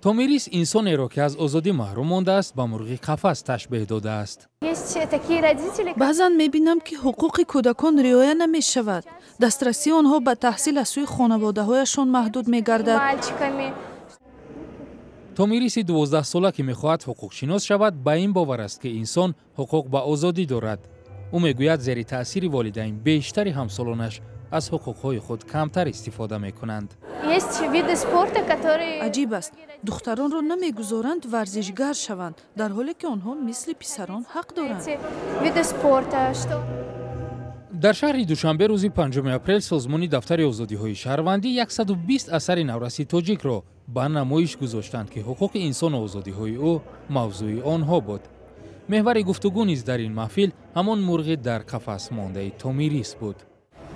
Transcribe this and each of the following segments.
Томирис инсонеро, ки аз озодӣ маҳрум мондааст, ба мурғи қафас ташбеҳ додааст. Баъзан мебинам, ки ҳуқуқи кӯдакон риоя намешавад. Дастрасии онҳо ба таҳсил аз сӯи хонаводаҳояшон маҳдуд мегардад. Томириси 12-сола, ки мехоҳад ҳуқуқшинос шавад, ба ин бовар аст, ки инсон ҳуқуқ ба озодӣ дорад. Ӯ мегӯяд, зери таъсири волидайн бештари ҳамсолонаш аз ҳуқуқҳои худ камтар истифода мекунанд. Аҷиб аст, духтаронро намегузоранд варзишгар шаванд, дар ҳоле ки онҳо мисли писарон ҳақ доранд. Дар шаҳри Душанбе рӯзи 5 апрел созмони Дафтари озодиҳои шаҳрвандӣ 120 асари навраси тоҷикро ба намоиш гузоштанд, ки ҳуқуқи инсону озодиҳои ӯ мавзӯи онҳо буд. Меҳвари гуфтугӯ низ дар ин маҳфил ҳамон мурғи дар қафас мондаи Томирис буд.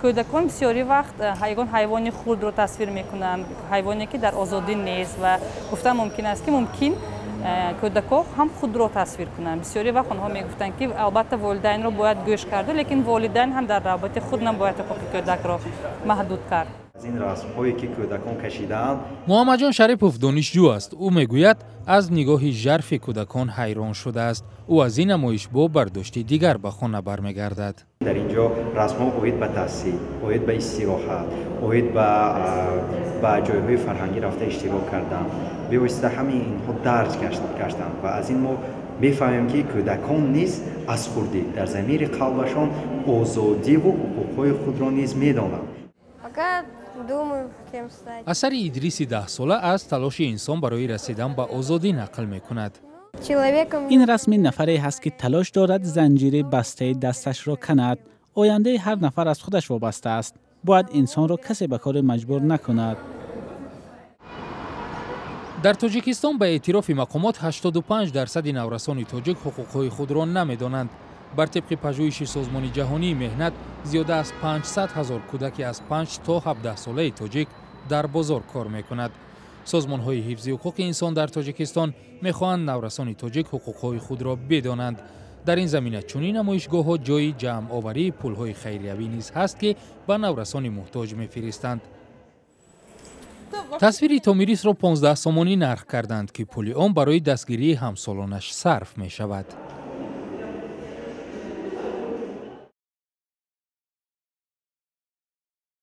Кӯдакон бисёри вақт ягон ҳайвони хурдро тасвир мекунанд, ҳайвоне, ки дар озодӣ нест, ва гуфтан мумкин аст, ки мумкин кӯдакҳо ҳам худро тасвир кунанд. Бисёри вақт онҳо мегуфтанд, ки албатта волидайнро бояд гӯш карду, лекин волидайн ҳам дар навбати худ набояд ҳуқуқи кӯдакро маҳдуд кард. Аз ин расмҳое, ки кӯдакон кашидаанд. Муҳаммадҷон Шарипов донишҷӯ аст. Ӯ мегӯяд, аз нигоҳи жарфи кӯдакон ҳайрон шудааст. Ӯ аз ин намоиш бо бардошти дигар ба хона бармегардад. Дар ин ҷо расмҳо оид ба таҳсил, оид ба истироҳат, оид ба ҷойҳои фарҳангӣ рафта иштирок карданд, бевосита ҳамаи инҳо дарҷ гаштанд ва аз ин мо мефаҳмем, ки кӯдакон низ аз хурдӣ дар замири қалбашон озодиву ҳуқуқҳои худро низ медонанд. Асари Идриси 10-сола аз талоши инсон барои расидан ба озодӣ нақл мекунад. Ин расми нафаре ҳаст, ки талош дорад занҷири бастаи дасташро канад. Ояндаи ҳар нафар аз худаш вобаста аст. Бояд инсонро касе ба кори маҷбур накунад. Дар Тоҷикистон, ба эътирофи мақомот, 85 дарсади наврасони тоҷик ҳуқуқҳои худро намедонанд. Бар тибқи пажӯҳиши Созмони Ҷаҳонии Меҳнат, зиёда аз 500 ҳазор кӯдаки аз 5 то 17 солаи тоҷик дар бозор кор мекунад. Созмонҳои ҳифзи ҳуқуқи инсон дар Тоҷикистон мехоҳанд наврасони тоҷик ҳуқуқҳои худро бидонанд. Дар ин замина чунин намоишгоҳҳо ҷойи ҷамъоварии пулҳои хайриявӣ низ ҳаст, ки ба наврасони муҳтоҷ мефиристанд. Тасвири Томирисро 15 сомонӣ нарх карданд, ки пули он барои дастгирии ҳамсолонаш сарф мешавад.